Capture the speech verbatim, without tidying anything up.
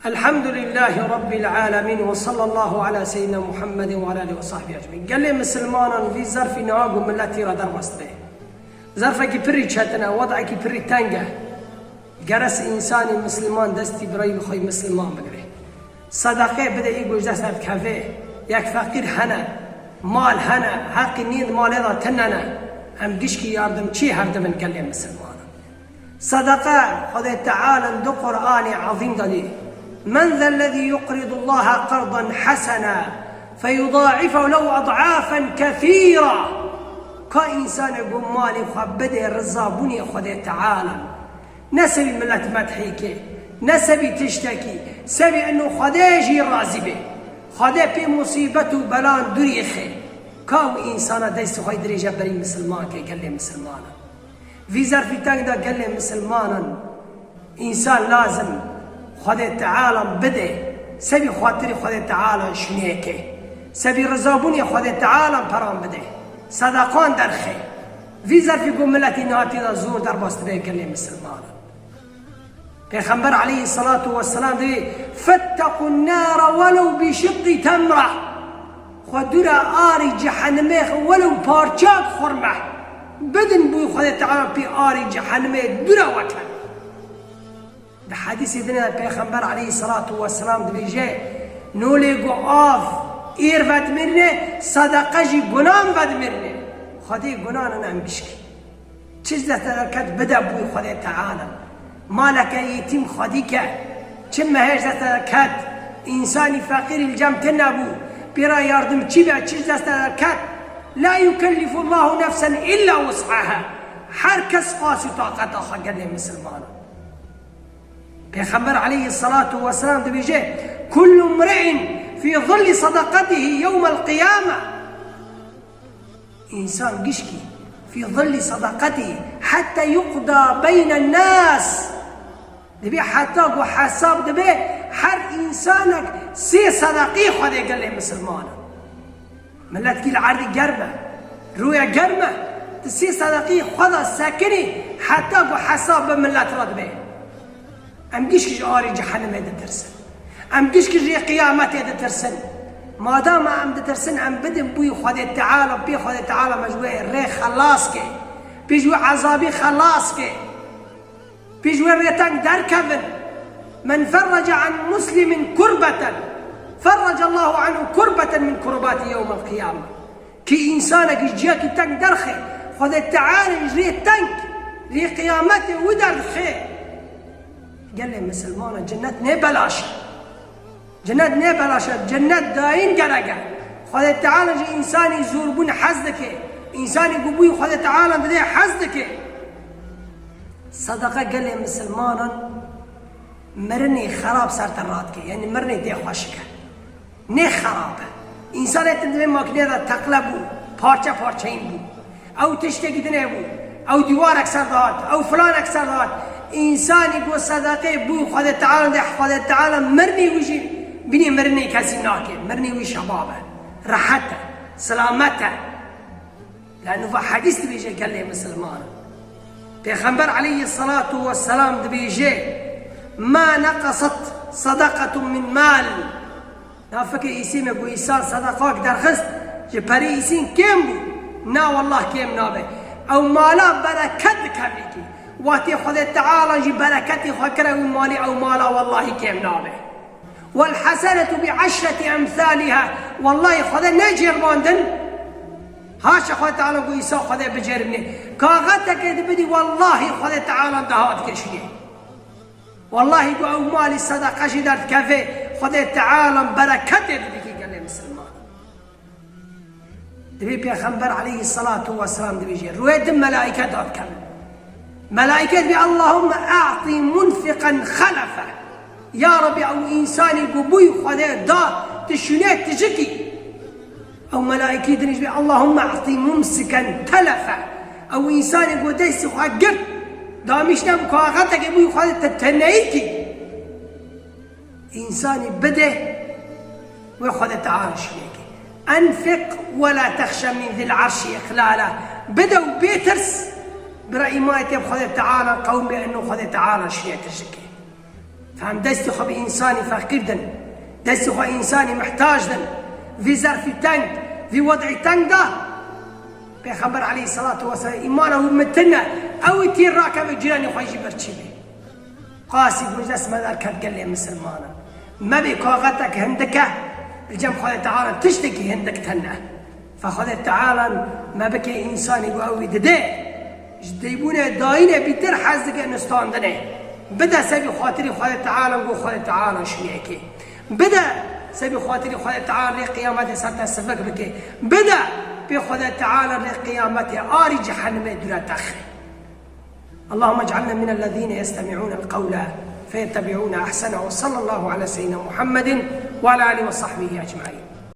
Elhamdülillahî Rabbil alemin ve sallallahu ala seyyidina Muhammedin ve ala alihi ve sahbihi ecmaîn. Gelê misilmanan vî zerfî niha ku miletî re derbas dibe. Zerfekî pirî çetin e, wedekî pirî teng e. Gerek însanî misilman destî birayî xwe misilman bigire. Sedeqe bide, î ku ji dest derdikeve, yek feqîr hene, mal hene, heqî nîn malê de tune ne. Em gişkî yardimçî hevdibin gelê misilmanan. Sedeqe, Xwedê Teala di Qur'anê Ezîm de dî: "Men zellezî yuqridullaha qerdan hasena feyudaife lehu ad'afen kethîra." Ka însanê ku malê xwe bide rizabûnê Xwedê Teala, ne sebî milet medhî ke, ne sebî tiştekî, sebî eno Xwedê jî razî be. Xwedê pê musîbet û belan dûrî xe. Ka wî însana destê xwe dirêje berî misilman ke, gelê misilmanan. Vî zerfî teng de gelê misilmanan, însan lazim Xwedê Teala bide, sebî xatirî Xwedê Teala şûnê ke, sebî rizabûnê Xwedê Teala peran bide, sedeqan derxe. Vî zerfî ku miletî niha tê de zor derbas dibe gelê misilmanan. Pêxember aleyhisselatu vesselam dibê: "Fettekun nara welew bi şiqqi temra." Xwe dûra arî cehenimê xwe welew parçak xurme bidin, bûyî Xwedê Teala pê arî cehenimê dûra we ken. Di hedîsê din de Pêxember aleyhisselatu vesselam dibêje: "Nolê ku av êr vedimêrine, sedeqe jî gunan vedimêrine." Xwedê gunanan em gişkî. Çi ji dest te derket bide bûyî Xwedê Teala. Maleke yetîm xwedî ke. Çi mehê ji dest te derket, însanî feqîrî li cem te nebû, pê re yardimçî be, çi ji dest te derket. La yukellifullahu nefsen illa wus'aha. Her kes qasî taqeta xwe gelê misilmanan. Pêxember aleyhisselatu vesselam dibêje: "Kullu mri'in fi zilli sadaqatihi yewmel qiyame." Însan gişkî fî zillî sedaqetî hetta yuqda beynen nas. Dibê heta ku hesab dibe, her însanek sê sedaqî Xwedê gelê misilmanan. Miletkî li erdî germ e, rûye germ e, tu sê sedaqî xwe de sekinî heta ku hesab bi milet re dibe. Em gişkî ji arê cehenimê ditirsin. Em gişkî ji rê qiyametê ditirsin. Madama em ditirsin, em bidin bûyî Xwedê Teala, pê Xwedê Teala me ji wê rê xelas ke. Pê ji wê ezabî xelas ke. Pê ji wê rê teng derkevin. Men ferrece an muslimin kurbeten, ferrece Allahu anhu kurbeten min kurbati yewmel qiyame. Kî însanekî ji ciyekî teng derxe, Xwedê Teala ji rê teng, rê qiyametê wî derdixe. Gelê misilmanan, cennet ne belaş e. Cennet ne belaş e, cennet dayîn gerek e. Xwedê Teala ji însanî zorbûn hez dike. Însanî ku bûyî Xwedê Teala dide hez dike. Sedeqe gelê misilmanan mirinê xerab ser te radike. Yanî mirinê tê xweşik e. Ne xerab e. Însanê tu di vê makînê de teqle bû, parçe parçeyîn bû. Ew tiştekî din hebû. Ew dîwarek ser dihat, ew filanek ser dihat. Însanî ku sedeqê bû Xwedê Teala de, Xwedê Teala mirinê wî jî binê mirinê kesî nake. Mirinê wî şebab e. Rehet e. Selamet e. Lano va hedîs dibêje gelê misilman. Pêxember aleyhisselatu vesselam dibêje: "Ma neqesat sadaqatun min mal." Na fikir îsî me ku îsan sedaqak derxist, ji perî îsîn kêm bû. Na, wallah kêm nabe. Ew mala bereket dikevî kî. Watê Xwedê Teala jî bereketê xwe kire wî malî, ew mala wallahî kêm nabe. "Wel hasenetu bi eşreti emsaliha." Wallahî Xwedê necêrmandin. Haşa Xwedê Teala ku îsa Xwedê bicêrmîne. Kaxeteke dibidî, wallahî Xwedê Teala deha dikişîne. Wallahî ku ew malî sedeqe jî derdikeve, Xwedê Teala bereketê didikî gelê misilman. Dibê Pêxember aleyhisselatu vesselam dibêje, rûyê din melaîke dadikevin. Melaîke dibê, "Allahümme a'ti munfiqan xelefe." Ya Rebî, ew însanî ku bûyî Xwedê da, tu şûnê tijikî. Ew melaîkî din jî dibê, "Allahümme a'ti mumsiken telefe." Ew însanî ku destî xwe girt, damîşte bi kaxetekê bûyî Xwedê te teneyî kî. Însanî bide wê Xwedê Teala şûnê ke. Enfiq we la texşe min zil arşî iqlala. Bide û bê tirs. Bira îmanê tê bi Xwedê Teala qewimê eno Xwedê Teala şûnê tijikê. Em destê xwe bi însanî feqîr din. Destê xwe însanî mihtac din. Vî zerfî teng, vî wed'î teng de. Pêxember aleyhisselatu vesselam îmana wî mitin e. Ew ê tîr rakeve, cîranê xwe jî birçî bê. Qasî goş dest me derket gelê misilmanan. Mebê kaxetek hindik e, li cem Xwedê Teala tiştekî hindik tune. Fe Xwedê Teala me bike însanî ku ew wî dide. Ji dêbûnê dayînê bîtir hez dike nistandinê. Bide sebî xatirî Xwedê Teala ku Xwedê Teala şûnekê. Bide sebî xatirî Xwedê Teala rê qiyametê ser te sivik bike. Bide pê Xwedê Teala rê qiyametê arî cehennemê dûre te xê. اللهم اجعلنا من الذين يستمعون القول فيتبعون أحسنه، وصلى الله على سيدنا محمد وعلى آله وصحبه أجمعين.